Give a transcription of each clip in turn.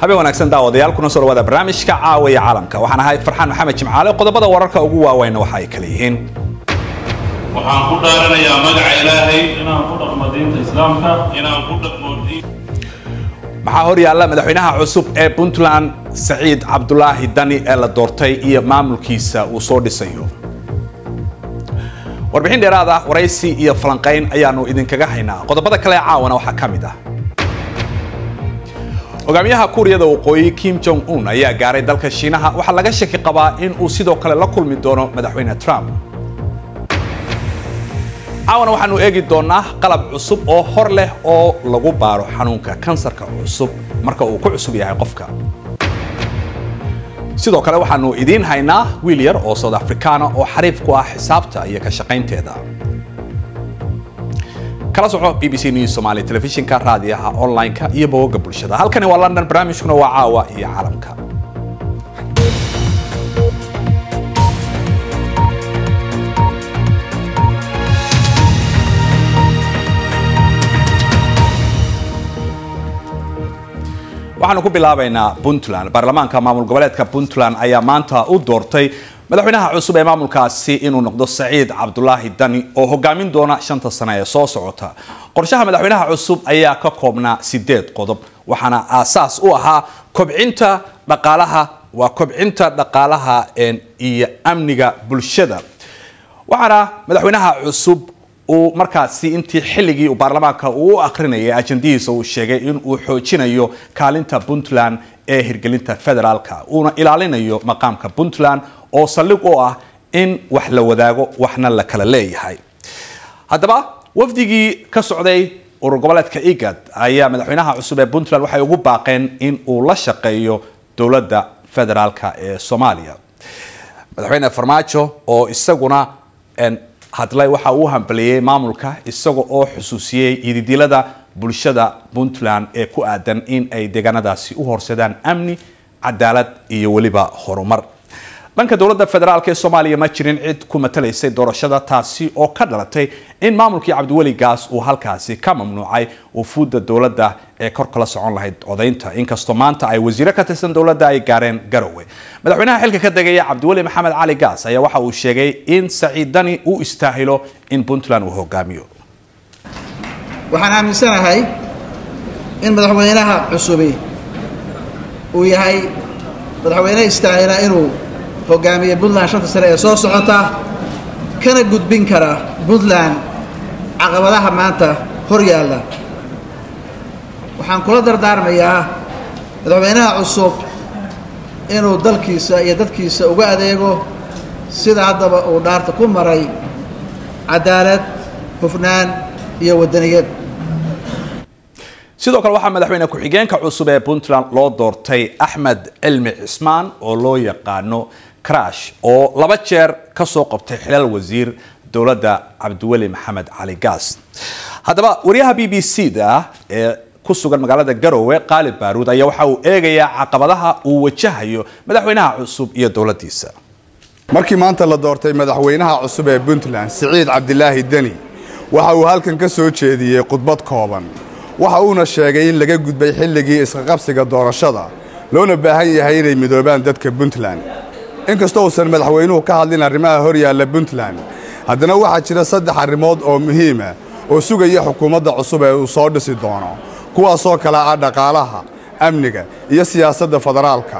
Habeen wanaagsan daawadayaal, kuna soo dhawaada barnaamijka Caawa iyo Caalamka. Waxaan ahay Farxaan Maxamed Jimcaale. Qodobada wararka ugu waaweyn waxa ay kala yihiin: Waxaan ku dhaaranayaa magaca Ilaahay inaan ku dhaqmo diinta Islaamka, inaan ku dhaqmo diin. Maxaa hor yaalla madaxweynaha cusub ee Puntland Saciid Cabdulaahi Dani ee la doortay iyo maamulkiisa uu soo dhisayo? Warbixin dheeraad ah, waraysi iyo falanqayn ayaanu idinkaga haynaa. Qodobada kale caawana waxaa ka mid ah: hogaamiyaha Kuuriyada Waqooyi Kim Jong Un ayaa gaaray dalka Shiinaha. Waxaa laga shaki qabaa in uu sidoo kale la kulmi doono madaxweyne Trump. Caawana waxaanu eegi doonaa qalab cusub oo hor leh oo lagu baaro xanuunka kansarka cusub marka uu ku cusub yahay qofka. Sidoo kale waxaanu idiin haynaa wiil yar oo South Africana oo xariif ku ah xisaabta iyo ka shaqaynteeda. Kala soco BBC News Somali telefishinka, raadiyaha, online-ka iyo bogagga bulshada. Halkani waa London, barnaamijkuna waa Caawa iyo Caalamka. Waxaanu ku bilaabaynaa Puntland. Baarlamaanka maamul goboleedka Puntland ayaa maanta u doortay madaxweynaha cusub ee maamulkaasi inuu noqdo Saciid Cabdulaahi Dani oo hogaamin doona 5ta sano ee soo socota. Qorshaha madaxweynaha cusub ayaa ka koobnaa 8 qodob, waxaana aasaas u ahaa kobcinta dhaqaalaha, waa kobcinta dhaqaalaha iyo amniga bulshada. Waxaana madaxweynaha cusub uu markaasi intii xilligii uu baarlamaanka uu u akrinayay ajandihiisa uu sheegay in uu xoojinayo kaalinta Puntland ee hirgelinta federaalka, uuna ilaalinayo maqaamka Puntland oo saldhig u ah in wax la wadaago waxna la kala leeyahay. Haddaba wafdigii ka socday urur goboleedka IGAD ayaa madaxweynaha cusub ee Puntland waxay ugu baaqeen in uu la shaqeeyo dowladda federaalka ee Soomaaliya. Madaxweyne Farmaajo oo isaguna hadlay waxa uu hambaliyey maamulka, isaga oo xusuusiyey yididilada bulshada Puntland ee ku aadan in ay deegaanadaasi u horseedaan amni, cadaalad iyo weliba horumar. Dhanka dowladda federaalk ee Soomaaliya ma jirin cid ku matalaysay doorashada, taasi oo ka dhalatay in maamulkii Cabdiweli Gaas uu halkaasi ka mamnuucay wufuudda dowladda ee kor kala socon lahayd codaynta, inkastoo maanta ay wasiiro ka tirsan dowladda ay gaareen Garowe. Madaxweynaha xilka ka degaya Cabdiweli Maxamed Cali Gaas ayaa waxa uu sheegay in Saciid Dani uu istaahilo in Puntland uu hogaamiyo. Waxaan aaminsanahay in madaxweynaha cusubi uu yahay madaxweyne istaahila inuu hogaamiye Puntland 5ta sane ee soo socota, kana gudbin kara Puntland caqabadaha maanta hor yaalla. Waxaan kula dardaarmayaa madaxweynaha cusub inuu dalkiisa iyo dadkiisa uga adeego sida haddaba uu dhaarta ku maray, cadaalad, hufnaan iyo waddaniyad. Sidoo kale waxaa madaxweyne ku-xigeenka cusub ee Puntland loo doortay Axmed Cilmi Cismaan oo loo yaqaano Crash, oo 2 jeer kasoo qabtay xilal wasiir dowladda Cabdiweli Maxamed Cali Gaas. Haddaba wariyaha BBC da ee ku sugan magaalada Garowe, Qaalib Baaruud, ayaa waxa uu eegayaa caqabadaha uu wajahayo madaxweynaha cusub iyo dowladdiisa. Markii maanta la doortay madaxweynaha cusub ee Puntland Siciid Cabdilaahi Deni, waxa uu halkan ka soo jeediyey khudbad kooban. Waxa uuna sheegay in laga gudbay xilligii isqaqabsiga doorashada, loona baahan yahay inay midoobaan dadka Puntland. Inkastoo uusan madaxweynuhu ka hadlin arrimaha hor yaalla Puntland, haddana waxaa jira 3 arrimood oo muhiima oo sugaya xukuumadda cusub ee uu soo dhisi doono, kuwaasoo kale ah dhaqaalaha, amniga iyo siyaasadda federaalka.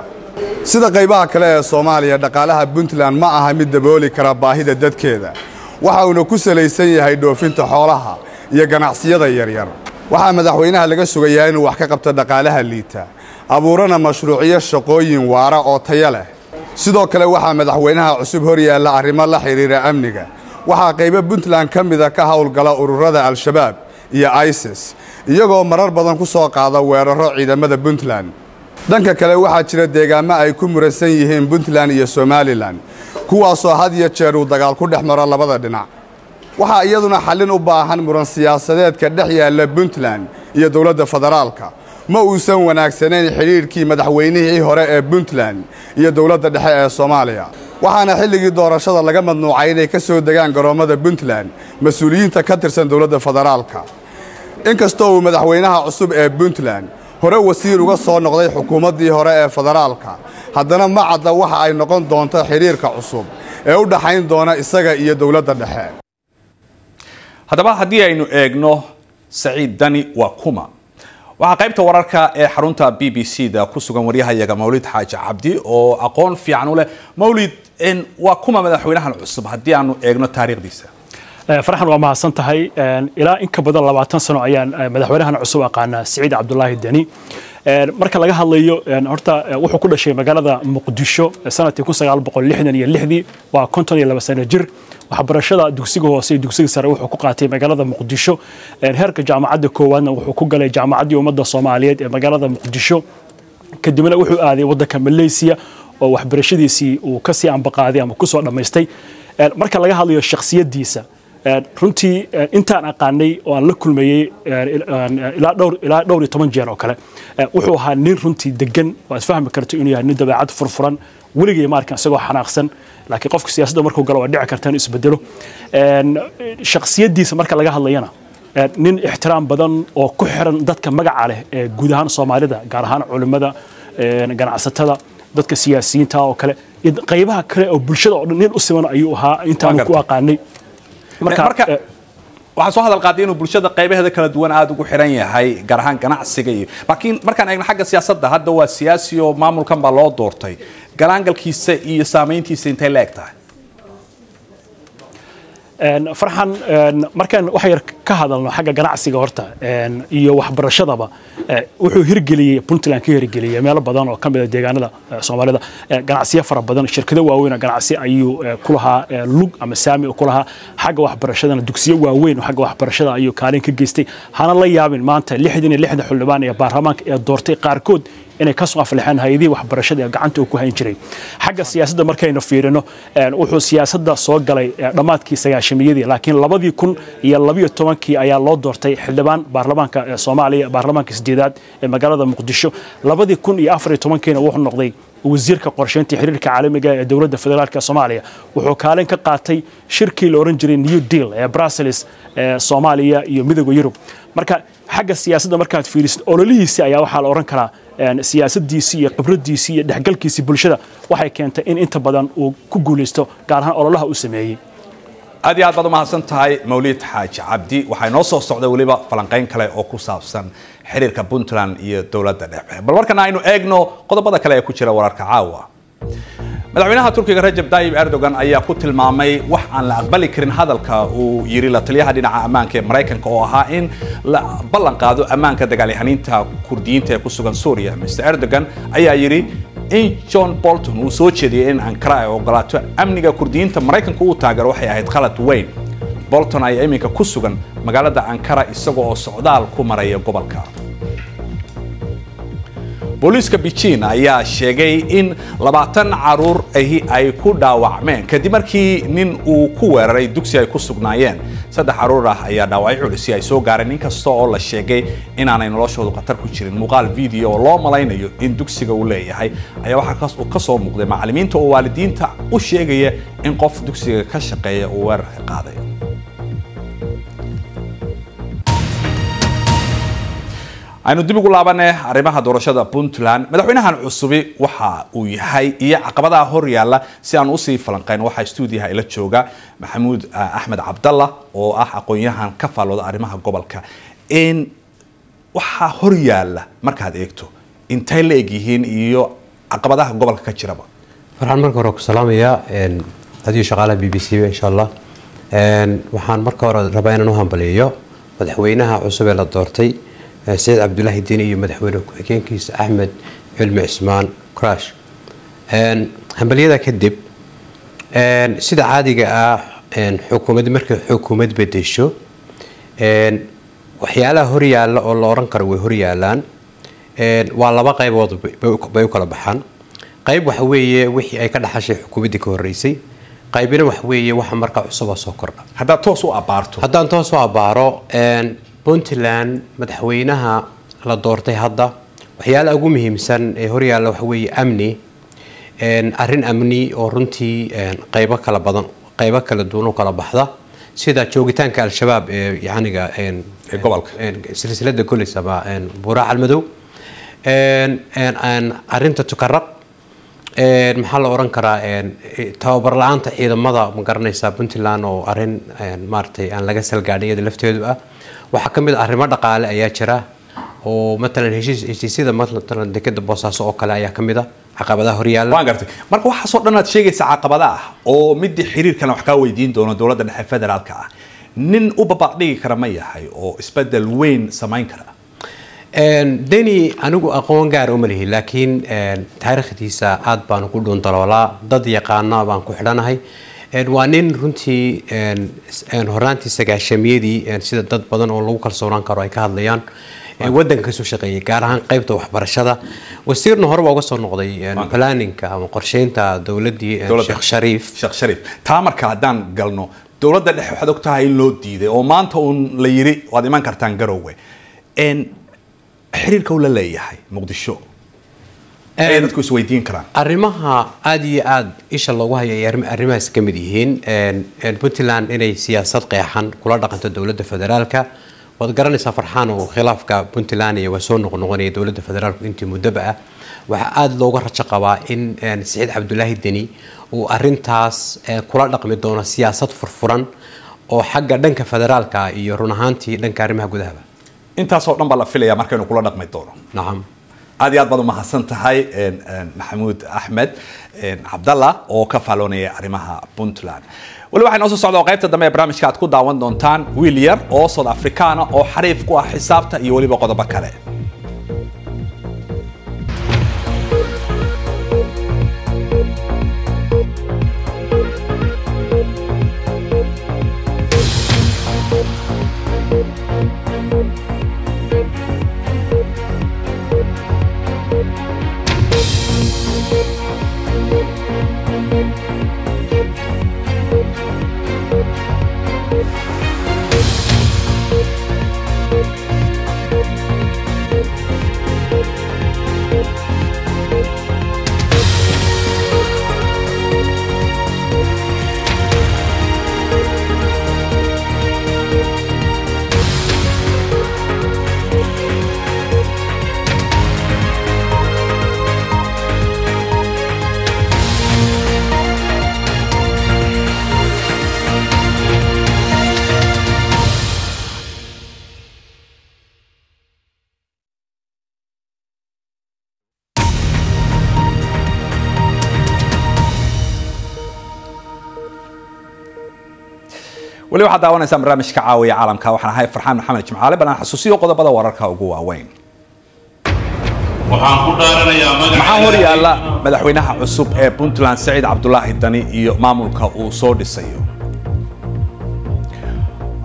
Sida qaybaha kale ee Soomaaliya, dhaqaalaha Puntland ma aha mid dabooli kara baahida dadkeeda. Waxa uuna ku salaysan yahay dhoofinta xoolaha iyo ganacsiyada yaryar. Waxaa madaxweynaha laga sugayaa inuu wax ka qabto dhaqaalaha liita, abuurana mashruucyo shaqooyin waara oo tayo leh. Sidoo kale waxaa madaxweynaha cusub hor yaalla arrimo la xidhiira amniga. Waxaa qaybo Puntland ka mida ka howlgala ururada Al-Shabaab iyo ISIS, iyagoo marar badan ku soo qaada weeraro ciidamada Puntland. Dhanka kale waxaa jira deegaamo ay ku muransan yihiin Puntland iyo Somalilan, kuwaasoo had iyo jeer uu dagaal ku dhex maro labada dhinac. Waxaa iyaduna xallin u baahan muran siyaasadeedka dhex yaalla Puntland iyo dowladda federaalka. Ma uusan wanaagsanayn xidhiidhkii madaxweynihii hore ee Puntland iyo dowladda dhexe ee Soomaaliya, waxaana xilligii doorashada laga madnuucay inay ka soo degaan garoommada Puntland mas-uuliyiinta ka tirsan dowladda federaalka. Inkastoo uu madaxweynaha cusub ee Puntland hore wasiir uga soo noqday xukuumaddii hore ee federaalka, haddana ma cadda waxa ay noqon doonto xiriirka cusub ee u dhaxayn doona isaga iyo dowladda dhexe. Haddaba haddii aynu eegno Saciid Dani waa kuma, waxaa qaybta wararka ee xarunta BBC da ku sugan waryahayaga Mawlid Xaaji Cabdi oo aqoon fiican u leh. Mawlid, waa kuma madaxweynahan cusub haddii aanu eegno taariikhdiisa? Farxan, waa mahadsan tahay. Ilaa in ka badan 20 sano ayaan madaxweynahan cusub aqaanaa, Siciid Cabdulaahi Deni. Marka laga hadlayo horta, wuxuu ku dhashay magaalada Muqdisho sanadkii 1966, waa 52 sano jir. Waxbarashada dugsiga hoose iyo dugsiga sare wuxuu ku qaatay magaalada Muqdisho. Heerka jaamacadda koowaadna wuxuu ku galay Jaamacaddii Ummadda Soomaaliyeed ee magaalada Muqdisho. Kadibna wuxuu aaday waddanka Malaysia oo waxbarashadiisii uu kasii ambaqaaday ama kusoo dhammaystay. Marka laga hadlayo shakhsiyaddiisa, runtii intaan aqaanay oo aan la kulmayey ilaa dhowr iyo toban jeer oo kale, wuxuu ahaa nin runtii degan oo aad fahmi karto inuu yahay nin dabeecad furfuran. Weligay ma arkan isagoo xanaaqsan, laakiin qofka siyaasadda markuu galo waa dhici karta inuu isbedelo. Shakhsiyaddiisa marka laga hadlayana, nin ixtiraam badan oo ku xiran dadka magaca leh ee guud ahaan Soomaalida, gaar ahaan culimmada, ganacsatada, dadka siyaasiyiinta oo kale iyo qaybaha kale oo bulshada oo dhan, nin u siman ayuu ahaa intaanu ku aqaanay. Marka waxaa soo hadal qaaday inuu bulshada qaybaheeda kala duwan aada ugu xiran yahay, gaar ahaan ganacsiga iyo, laakiin markaan eegno xagga siyaasadda, hadda waa siyaasi oo maamulkan baa loo doortay. Galaangalkiisa iyo saameyntiisa intay la eg tahay? Farxan, markaan wax yar ka hadalno xagga ganacsiga horta iyo waxbarashadaba, wuxuu hirgeliyey, Puntland ka hirgeliyey meelo badan oo ka mid ah deegaanada Soomaalida ganacsiyo fara badan, shirkado waaweyn oo ganacsi ayuu ku lahaa lug ama saami ku lahaa. Xagga waxbarashadana dugsiyo waaweyn oo xagga waxbarashada ayuu kaalin ka geystay. Hana la yaabin maanta 66 xildhibaan ee baarlamaanka ee doortay qaarkood inay kasoo aflixeen hay-adihii waxbarashada ee gacanta uu ku hayn jiray. Xagga siyaasadda markaynu fiirino, wuxuu siyaasadda soo galay dhammaadkii sagaashamiyadii, laakiin 2012-kii ayaa loo doortay xildhibaan baarlamaanka Soomaaliya, baarlamaanka sideedaad ee magaalada Muqdisho. 2014-kiina wuxuu noqday wasiirka qorsheynta xiriirka caalamiga ee dowladda federaalka Soomaaliya. Wuxuu kaalin ka qaatay shirkii la oran jiray New Deal ee Brussels ee Soomaaliya iyo Midowga Yurub. Marka xagga siyaasadda markaad fiirisid, ololihiisi ayaa waxaa la oran karaa siyaasadiisii iyo khibradiisii iyo dhexgalkiisii bulshada waxay keentay in inta badan uu ku guulaysto, gaar ahaan ololaha uu sameeyey. Aad iyo aad baad umahadsan tahay, Mawlid Xaaji Cabdi. Waxaa inoo soo socday weliba falanqayn kale oo ku saabsan xiriirka Puntland iyo dowladda dhexe. Bal markana aynu eegno qodobada kale ee ku jira wararka caawa. Madaxweynaha Turkiga Rajab Tayyip Erdogan ayaa ku tilmaamay wax aan la aqbali karin hadalka uu yiri la taliyaha dhinaca ammaanka ee Maraykanka oo ahaa in la ballan qaado ammaanka dagaalyahaniinta Kurdiyiinta ee ku sugan Suuriya. Mr Erdogan ayaa yiri in John Bolton uu soo jeediyay in Ankara ay ogolaato amniga Kurdiyiinta Maraykanka uu taageero waxay ahayd khalad weyn. Bolton ayaa iminka ku sugan magaalada Ankara isaga oo socdaal ku maraya gobolka. Booliiska Beijing ayaa sheegay in 20 caruur ahi ay ku dhaawacmeen kadib markii nin uu ku weeraray dugsi ay ku sugnaayeen. Saddex caruur ah ayaa dhaawacyo culisi ay soo gaareen, inkasta oo la sheegay inaanay noloshoodu khatar ku jirin. Muuqaal video oo loo malaynayo in dugsiga uu leeyahay ayaa waxaa ka soo muuqday macallimiinta oo waalidiinta u sheegaya in qof dugsiga ka shaqeeya uu weerarka qaaday. Aynu dib ugu laabanay arrimaha doorashada Puntland. Madaxweynahan cusubi waxa uu yahay iyo caqabadaha hor yaalla si aan usii falanqeyn, waxaa stuudiyaha ila jooga Maxamuud Axmed Cabdallah oo ah aqoon-yahan ka faallooda arrimaha gobolka. In waxaa hor yaalla markaad eegto intay la eg yihiin iyo caqabadaha gobolka ka jiraba? Farxaan, marka hore ku salaamayaa adiyo shaqaalaha BBC. Insha Allah waxaan marka hore rabaa inaan u hambaliyeeyo madaxweynaha cusub ee la doortay, Saciid Cabdulaahi Deni, iyo madaxweyne ku-xigeenkiisa Axmed Cilmi Cismaan Crash. Hambaliyada kadib, sida caadiga ah xukuumad markay xukuumad bedesho, waxyaalaha horyaalla oo la oran karo way horyaalaan waa laba qaybood bay u kala baxaan. Qayb waxa weeye wixii ay ka dhaxashay xukuumaddii ka horreysay, qaybina waxa weeye waxa markaa cusuba soo kordha. Haddaad toos u abaarto? Haddaan toos u abaaro, Puntland madaxweynaha la doortay hadda waxyaalaha ugu muhiimsan ee horyaalla waxa weeye amni, arrin amni oo runtii qaybo kala badan, qaybo kala duwan u kala baxda. Sida joogitaanka Al-Shabaab ee yacniga gobolka silsilada Golis ama Buuraac Almadow, arrinta Tukaraq, maxaa la oran karaa, tababar la-aanta ciidamada, ma garanaysaa, Puntland oo arrin maaragtay aan laga salgaadhin iyada lafteedu ah. Waxaa ka mid ah arrimo dhaqaale ayaa jira oo matalan heshiisyada matalan dekeda Boosaaso oo kale ayaa ka mid ah caqabadaha horyaalla. Waan gartay. Marka waxaasoo dhan aad sheegaysa caqabada ah oo midii xiriirkana wax kaa weydiin doono dowladda dhexe federaalka ah, nin u babacdhigi kara ma yahay oo isbedel weyn samayn kara? Deni anigu aqoon gaar uma lihi, laakiin taariikhdiisa aad baan ugu dhuundaloolaa, dad yaqaana baan ku xidhanahay. Waa nin runtii horaantii 90-yadii, sida dad badan oo lagu kalsoonaan karo ay ka hadlayaan, wadanka kasoo shaqeeyay, gaar ahaan qaybta waxbarashada. Wasiirna hore waa uga soo noqday planning-ka ama qorsheynta dowladdii Sheekh Shariif. Sheekh Shariif. Taa marka haddaan galno dowladda dhexe, waxaad og tahay in loo diiday oo maanta uun la yiri waad iman kartaan Garowe. Xiriirka uu la leeyahay Muqdisho ayay dadku isweydiin karaan. Arrimaha aada iyo aada isha loogu hayo ay arrimahaas ka mid yihiin. Puntland inay siyaasad qeexan kula dhaqanto dowladda federaalka, waad garanaysaa Farxaan, oo khilaafka Puntland iyo waa soo noqnoqonaya dowladda federaalku intii muddoba ah. Waxaa aada looga rajo qabaa in Siciid Cabdulaahi Deni uu arrintaas kula dhaqmi doono siyaasad furfuran oo xagga dhanka federaalka iyo run ahaantii dhanka arrimaha gudahaba. Intaasoo dhan baa la filaya markaynu kula dhaqmi doono. Nacam. Aad iyo aad baad umahadsan tahay Maxamuud Axmed Cabdalla oo ka faaloonaya arrimaha Puntland. Weli waxay noo soo socda oo qaybta dambe ee barnaamijka aad ku daawan doontaan wiil yar oo South Africana oo xariif ku ah xisaabta iyo weliba qodobo kale. Weli waxaad daawanaysaan barnaamijka Caawiya Caalamka. Waxaan ahay Farxaan Maxamed Jimcaale. Balan xasuusiyo qodobada wararka ugu waaweyn. Waxaan ku dhaaranayaa magaca Maxaa hor yaalla madaxweynaha cusub ee Puntland Saciid Cabdulaahi Dani iyo maamulka uu soo dhisayo?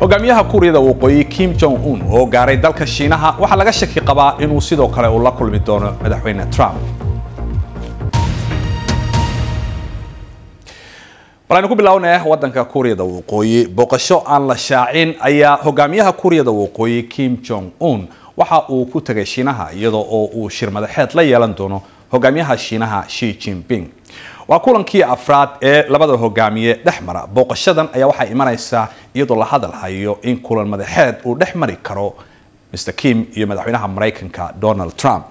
Hogaamiyaha Kuuriyada Waqooyi Kim Jong Un oo gaaray dalka Shiinaha, waxaa laga shaki qabaa inuu sidoo kale uu la kulmi doono madaxweyne Trump. Walaynu ku bilownay wadanka Kuuriyada Waqooyi. Booqasho aan la shaacin ayaa hogaamiyaha Kuuriyada Waqooyi Kim Jong Un waxa uu ku tagay Shiinaha, iyadoo oo uu shir madaxeed la yeelan doono hogaamiyaha Shiinaha Xi Jinping. Waa kulankii afraad ee labada hogaamiye dhex mara. Booqashadan ayaa waxay imanaysaa iyadoo la hadal hayo in kulan madaxeed uu dhex mari karo Mr Kim iyo madaxweynaha Maraykanka Donald Trump.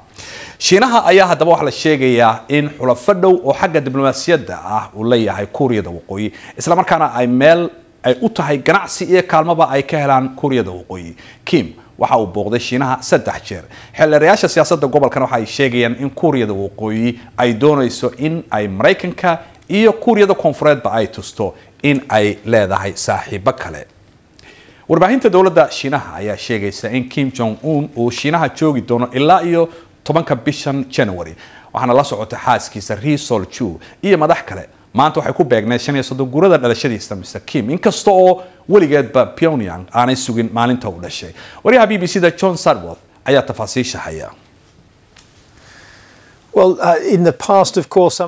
Shiinaha ayaa haddaba waxaa la sheegayaa in xulafo dhow oo xagga diblomaasiyadda ah uu leeyahay Kuuriyada Waqooyi, islamarkaana ay meel ay u tahay ganacsi iyo kaalmaba ay ka helaan Kuuriyada Waqooyi. Kim waxa uu booqday Shiinaha 3 jeer. Xeeldeerayaasha siyaasadda gobolkan waxa ay sheegayaan in Kuuriyada Waqooyi ay doonayso in ay Maraykanka iyo Kuuriyada Koonfureedba ay tusto in ay leedahay saaxiibo kale. Warbaahinta dowladda Shiinaha ayaa sheegaysa in Kim Jong Un uu Shiinaha joogi doono ilaa iyo 10-ka bishan January, waxaana la socota xaaskiisa Ri Sol Ju iyo madax kale. Maanta waxay ku beegneed 35 guurada dhalashadiisa Mr Kim, inkasta oo weligeedba Pyongyang aanay sugin maalinta uu dhashay. Wariyaha BBC da John Sarworth ayaa tafaasiisha haya.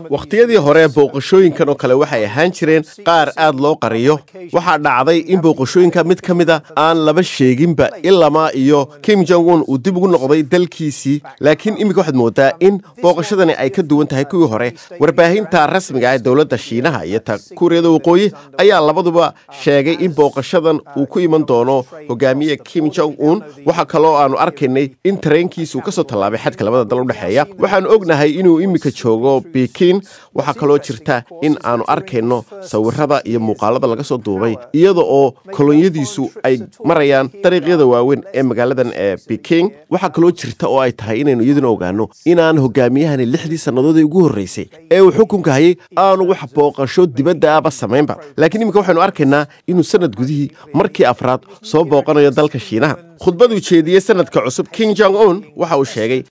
Wakhtiyadii hore booqashooyinkan oo kale waxay ahaan jireen qaar aad loo qariyo. Waxaa dhacday in booqashooyinka mid ka mida aan laba sheeginba ilamaa iyo Kim Jong Un uu dib ugu noqday dalkiisii, laakiin iminka waxaad moodaa in booqashadani ay ka duwan tahay kuwii hore. Warbaahinta rasmiga ah ee dowladda Shiinaha iyo ta Kuuriyada Waqooyi ayaa labaduba sheegay in booqashadan uu ku iman doono hogaamiye Kim Jong Un. Waxaa kaloo aanu arkaynay in tareenkiisu ka soo tallaabay xadka labada dal u dhexeeya. Waxaanu ognahay inuu iminka joogo Bikin. Waxaa kaloo jirta in aanu arkayno sawirada iyo muuqaalada laga soo duubay iyada oo kolonyadiisu ay marayaan dariiqyada waaweyn ee magaaladan ee Biking. Waxaa kaloo jirta oo ay tahay inaynu iyaduna ogaano inaan hogaamiyahani 6dii sannadood ee ugu horreysay ee uu xukunka hayay aanu wax booqasho dibadda ahba samaynba, laakiin iminka waxaynu arkaynaa inuu sanad gudihii markii afraad soo booqanayo dalka Shiinaha. Khudbaduu jeediyey sanadka cusub, King Jong Un waxa uu sheegay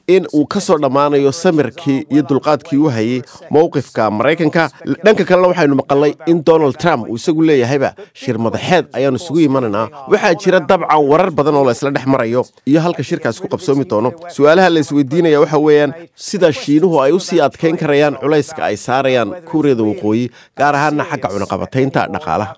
in uu ka soo dhammaanayo samirkii iyo dulqaadkii u hayay mowqifka Maraykanka. Dhanka kalena waxaynu maqalnay in Donald Trump uu isagu leeyahayba shir madaxeed ayaanu isugu imanaynaa. Waxaa jira dabcan warar badan oo la isla dhex marayo iyo halka shirkaas ku qabsoomi doono. Su-aalaha la isweydiinaya waxa weeyaan sida Shiinuhu ay u sii adkayn karayaan culayska ay saarayaan Kuuriyada Waqooyi, gaar ahaana xagga cunaqabataynta dhaqaalaha.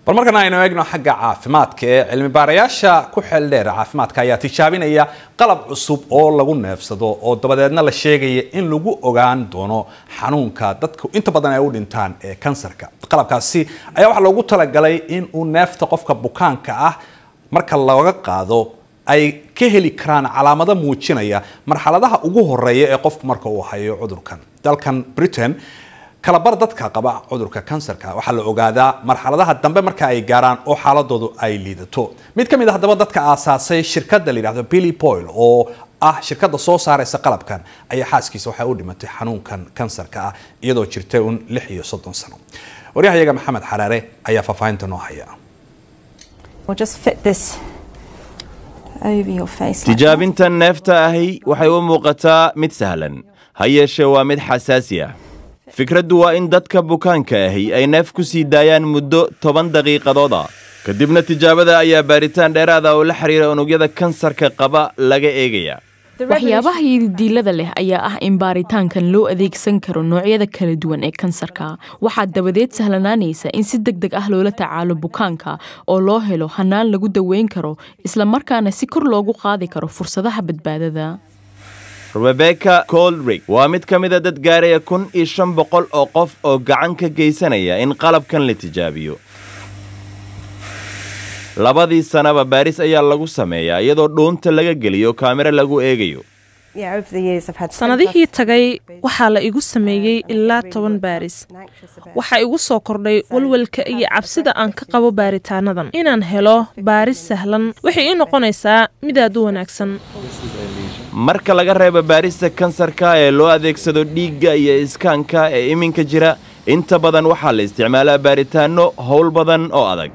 Bal markana aynu eegno xagga caafimaadka ee cilmi baarayaasha ku xeel dheer caafimaadka ayaa tijaabinaya qalab cusub oo lagu neefsado oo dabadeedna la sheegaya in lagu ogaan doono xanuunka dadku inta badan ay u dhintaan ee kansarka. Qalabkaasi ayaa waxaa loogu talagalay in uu neefta qofka bukaanka ah marka looga qaado ay ka heli karaan calaamado muujinaya marxaladaha ugu horeeya ee qofku marka uu hayo cudurkan. Dalkan Britain, kalabar dadka qaba cudurka kansarka waxaa la ogaadaa marxaladaha dambe marka ay gaaraan oo xaaladoodu ay liidato. Mid ka mid ah haddaba dadka aasaasay shirkadda la yidhaahdo Billy Boyle oo ah shirkadda soo saaraysa qalabkan ayaa xaaskiisa waxay u dhimatay xanuunkan kansarka ah iyadoo jirtay un 36 sano. Waryahayaga Maxamed Xaraare ayaa faahfaahinta noo haya. Tijaabintan neefta ahi waxay u muuqataa mid sahlan, ha yeeshee waa mid xasaasi ah. Fikraddu waa in dadka bukaanka ahi ay neef ku sii daayaan muddo 10 daqiiqadood ah, kadibna tijaabada ayaa baaritaan dheeraada oo la xiriira unugyada kansarka qaba laga eegaya. Waxyaabaha yididiilada leh ayaa ah in baaritaankan loo adeegsan karo noocyada kala duwan ee kansarka. Waxaa dabadeed sahlanaanaysa in si deg deg ah loola tacaalo bukaanka oo loo helo hanaan lagu daweyn karo, isla markaana si kor loogu qaadi karo fursadaha badbaadada. Rebecca Coldrick waa mid ka mida dad gaaraya 1500 oo qof oo gacan ka geysanaya in qalabkan la tijaabiyo. 2dii sanaba baaris ayaa lagu sameeyaa iyadoo dhuunta laga geliyo kaamiro lagu eegayo. Sannadihii tagay waxaa la igu sameeyey ilaa 10 baaris. Waxaa igu soo kordhay walwalka iyo cabsida aan ka qabo baaritaanadan. Inaan helo baaris sahlan waxay ii noqonaysaa mid aad u wanaagsan. Marka laga reebo baarista kansarka ee loo adeegsado dhiigga iyo iskaanka ee iminka jira, inta badan waxaa la isticmaalaa baaritaanno howl badan oo adag.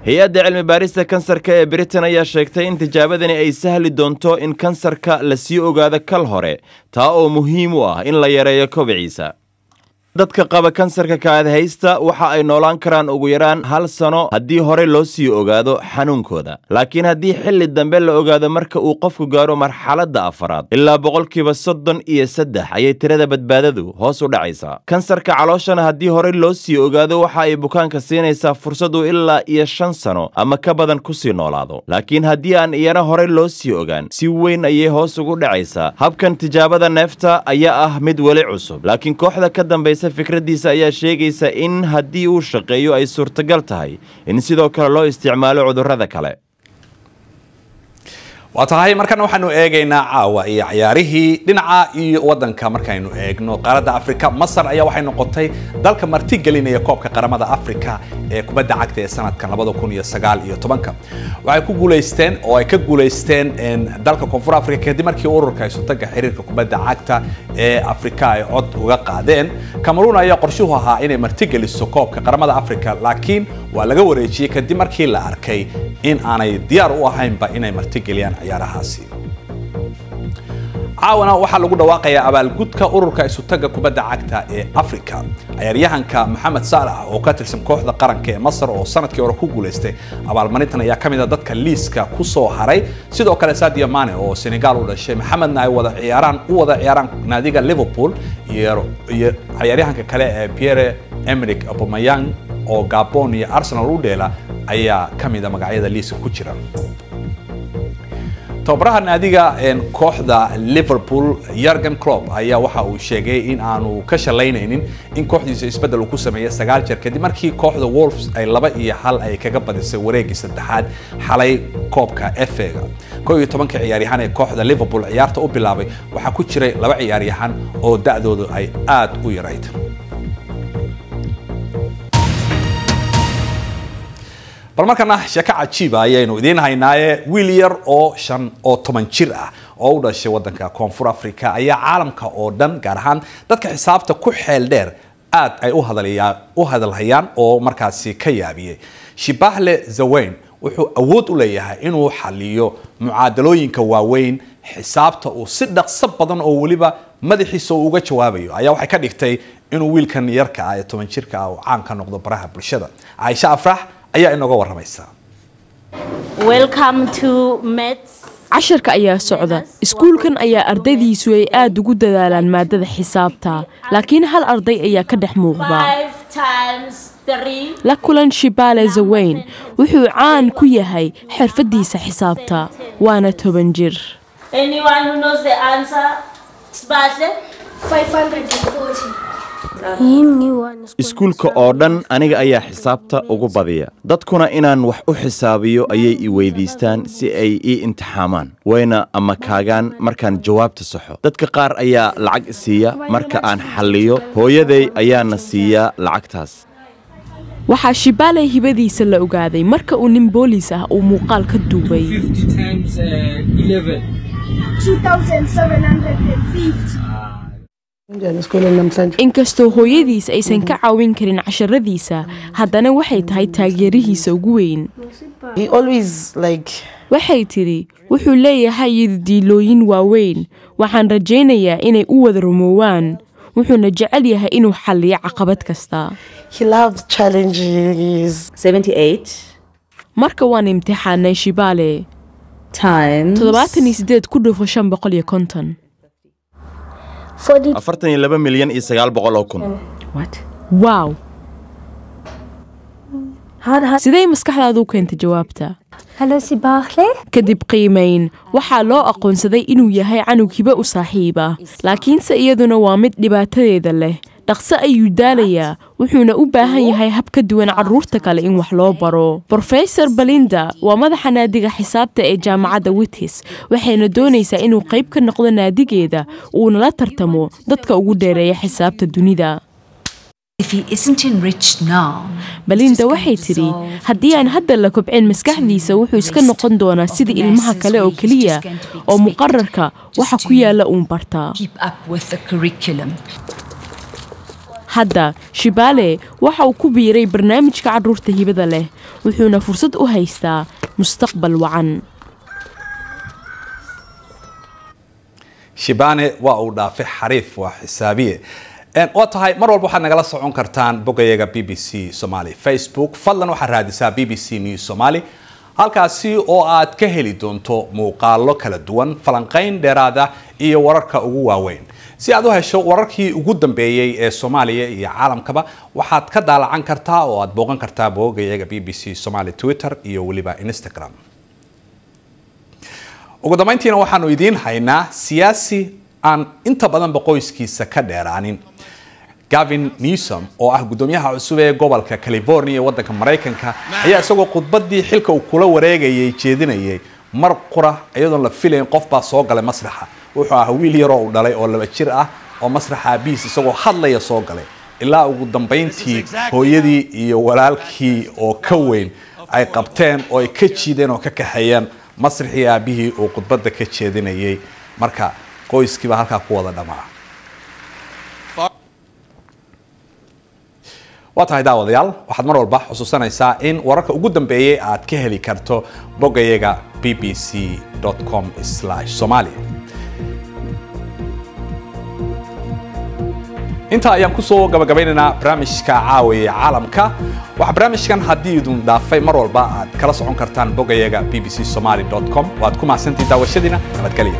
Hay-adda cilmi baarista kansarka ee Britain ayaa sheegtay in tijaabadani ay sahli doonto in kansarka la sii ogaado kal hore, taa oo muhiim u ah in la yareeyo kobiciisa. Dadka qaba kansarka kaadhaysta waxa ay noolaan karaan ugu yaraan 1 sano haddii hore loo sii ogaado xanuunkooda, laakiin haddii xilli dambe la ogaado marka uu qofku gaaro marxaladda afaraad, ilaa 33% ayay tirada badbaadadu hoos u dhacaysaa. Kansarka calooshana haddii hore loo sii ogaado waxa ay bukaanka siinaysaa fursad uu ilaa iyo 5 sano ama ka badan kusii noolaado, laakiin haddii aan iyana hore loo sii ogaan si weyn ayay hoos ugu dhacaysaa. Habkan tijaabada neefta ayaa ah mid weli cusub, laakiin kooxda ka dambaysa fikraddiisa ayaa sheegaysa in haddii uu shaqeeyo ay suurtagal tahay in sidoo kale loo isticmaalo cudurrada kale. Waa tahay, markana waxaanu eegaynaa caawa iyo ciyaarihii dhinaca iyo wadanka. Markaynu eegno qaaradda Afrika, Masar ayaa waxay noqotay dalka martigelinaya koobka qaramada Afrika ee kubadda cagta ee sanadkan 2019. Waxay ku guuleysteen oo ay ka guuleysteen dalka Koonfur Afrika kadib markii ururka isu-tagga xiriirka kubadda cagta ee Afrika ay cod uga qaadeen. Cameroon ayaa qorshuhu ahaa inay martigeliso koobka qaramada Afrika, laakiin waa laga wareejiyey kadib markii la arkay in aanay diyaar u ahaynba inay martigeliyaan ciyaarahaasi. Caawana waxaa lagu dhawaaqayaa abaalgudka ururka isutaga kubadda cagta ee Afrika. Ciyaaryahanka Maxamed Saalax oo ka tirsan kooxda qaranka ee Masar oo sanadkii hore ku guuleystay abaalmarintan ayaa ka mid ah dadka liiska ku soo haray. Sidoo kale Sadio Mane oo Senegal u dhashay, Maxamedna ay wada ciyaaraan u wada ciyaaraan naadiga Liverpool, iyo ciyaaryahanka kale ee Pierre Emerick Aubameyang oo Gabon iyo Arsenal u dheela ayaa ka mid ah magacyada liiska ku jira. Tababaraha naadiga kooxda Liverpool Jurgen Klopp ayaa waxa uu sheegay in aanu ka shalaynaynin in kooxdiisa isbedel uu ku sameeyay 9 jeer kadib markii kooxda Wolves ay 2-1 ay kaga badisay wareegii saddexaad xalay koobka FA-ga. 11 ciyaaryahan ee kooxda Liverpool ciyaarta u bilaabay waxaa ku jiray 2 ciyaaryahan oo da'doodu ay aad u yarayd. Bal markana sheeko cajiiba ayaynu idiin haynaaye. Wiil yar oo 15 jir ah oo u dhashay wadanka Koonfur Afrika ayaa caalamka oo dhan, gaar ahaan dadka xisaabta ku xeel dheer, aad ay u hadalhayaan oo markaasi ka yaabiyey. Shibahle Zaweyn wuxuu awood u leeyahay inuu xaliyo mucaadalooyinka waaweyn xisaabta uu si dhaqso badan oo weliba madaxiisa uu uga jawaabayo ayaa waxay ka dhigtay inuu wiilkan yarka ah ee 10 jirka ah uu caan ka noqdo baraha bulshada. Caaisha Afrax ayaa inooga warramaysa. Casharka ayaa socda. Iskuulkan ayaa ardaydiisu ay aad ugu dadaalaan maadada xisaabta, laakiin hal arday ayaa ka dhex muuqda. La kulan Shibaale Zaweyn wuxuu caan ku yahay xirfadiisa xisaabta, waana 10 jir. Iskuulka oo dhan aniga ayaa xisaabta ugu badiya. Dadkuna inaan wax u xisaabiyo ayay i weydiistaan si ay ii imtixaamaan, wayna ama kaagaan markaan jawaabta saxo. Dadka qaar ayaa lacag isiiya marka aan xalliyo, hooyaday ayaana siiyaa lacagtaas. Waxaa Shibaale hibadiisa la ogaaday marka uu nin booliis ah uu muuqaal ka duubay. Inkastoo hooyadiis aysan ka caawin karin casharadiisa, haddana waxay tahay taageerihiisa ugu weyn. Waxay tidhi wuxuu leeyahay yididiilooyin waaweyn, waxaan rajaynayaa inay u wada rumoowaan, wuxuuna jecel yahay inuu xalliyo caqabad kasta. Marka waan imtixaanay Shibaale, 78 ku dhufo 550. 42,900,000. Waaw, sidee maskaxdaadu u keentay jawaabta? Kadib qiimayn waxaa loo aqoonsaday inuu yahay canug hibo u saaxiiba, laakiinse iyaduna waa mid dhibaatadeeda leh. Dhaqso ayuu daalayaa, wuxuuna u baahan yahay hab ka duwan carruurta kale in wax loo baro. Brofesor Balinda waa madaxa naadiga xisaabta ee jaamacadda Wits, waxayna doonaysaa inuu qayb ka noqdo naadigeeda uuna la tartamo dadka ugu dheereeya xisaabta dunida. Balinda waxay tidhi haddii aan hadda la kobcin maskaxdiisa, wuxuu iska noqon doonaa sidii ilmaha kale oo keliya oo muqararka waxa ku yaala uun bartaa. Hadda Shibaale waxa uu ku biiray barnaamijka carruurta hibada leh, wuxuuna fursad u haystaa mustaqbal wacan. Shibane waa uu dhaafay xariif, waa xisaabiye. Waa tahay, mar walba waxaad nagala socon kartaan bogayaga BBC Somali Facebook. Fadlan waxaad raadisaa BBC News Somali, halkaasi oo aad ka heli doonto muuqaalo kala duwan, falanqayn dheeraada iyo wararka ugu waaweyn. Si aad u hesho wararkii ugu dambeeyay ee Soomaaliya iyo caalamkaba, waxaad ka daalacan kartaa oo aad booqan kartaa bogayaga BBC Somali Twitter iyo weliba Instagram. Ugu dambeyntiina waxaanu idiin haynaa siyaasi aan inta badanba qoyskiisa ka dheeraanin. Gavin Newsom oo ah gudoomiyaha cusub ee gobolka California ee wadanka Mareykanka ayaa isagoo khudbadii xilka uu kula wareegayay jeedinayay mar qura iyadoon la filayn qof baa soo galay masraxa. Wuxuu ahaa wiil yar oo uu dhalay oo 2 jir ah oo masraxa aabihiis isagoo hadlaya soo galay, ilaa ugu dambeyntii hooyadii iyo walaalkii oo ka weyn ay qabteen oo ay ka jiideen oo ka kaxeeyeen masraxii aabihii uu khudbadda ka jeedinayay. Marka qoyskiiba halkaa ku wada dhamaa. Waa tahay daawadayaal, waxaad mar walba xusuusanaysaa in wararka ugu dambeeyay aad ka heli karto bogayaga bbc.com/somali. Intaa ayaan kusoo gabagabaynaynaa barnaamijka Caawiya Caalamka. Waxaa barnaamijkan haddii idin dhaafay mar walba aad kala socon kartaan bogayaga bbcsomaly.com. Waad ku mahadsantihiin daawashadiina. Nabadgelya.